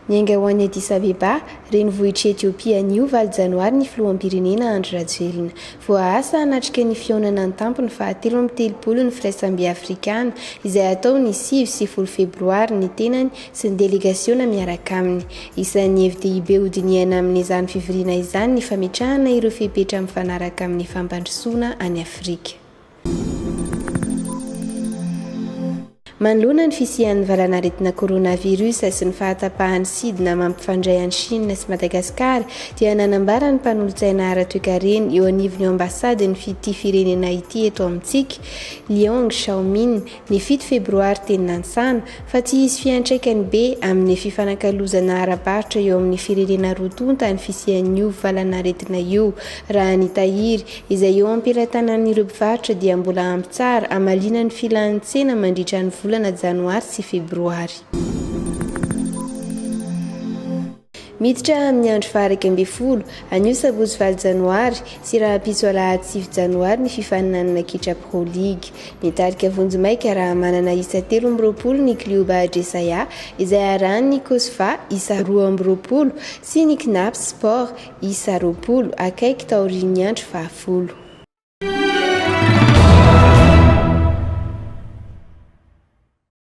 Niainga ho any Addis Abeba, renivohitr'i Etiopia anio valo janoary ny filoham-pirenena Andry Rajoelina. Voaasa hanatrika ny fihaonana an-tampony faha 33 ny Firaisambe Afrikana izay hatao ny 9 sy 10 febroary ny tenany sy ny delegasiona miaraka aminy. Isan'ny hevi-dehibe hodinihana amin'izany fivoriana izany ny fametrahana ireo fepetra mifanaraka amin'ny fampandrosoana an'i Afrika. Manoloana ny fisian'ny valanaretina coronavirus sy ny fahatapahan'ny sidina mampifandray an'i Chine sy Madagasikara dia nanambara ny mpanolotsaina ara-toekarena eo anivon'ny ambasadin'ny ity firenena ity eto amintsika, Liang Xiaomin, ny fito febroary teny Nansana fa tsy hisy fiantraikany be amin'ny fifanakalozana ara-barotra eo amin'ny firenena roa tonta ny fisian'io valanaretina io raha ny tahiry izay eo am-pelatanan'ireo mpivarotra dia mbola ampy tsara hamaliana ny filan'ny tsena mandritra ny volana janoary sy febroary. Miditra amin'ny andro faha-11, anio sabotsy valo janoary sy rahampitso alahady sivy janoary ny fifaninanana kitra Pro League. Mitarika vonjimaika raha manana isa 23 ny klioba Adresaya izay arahan'ny Cosfa isa 22 sy ny Cnaps Sport isa 20 akaiky taorian'ny andro fahafolo.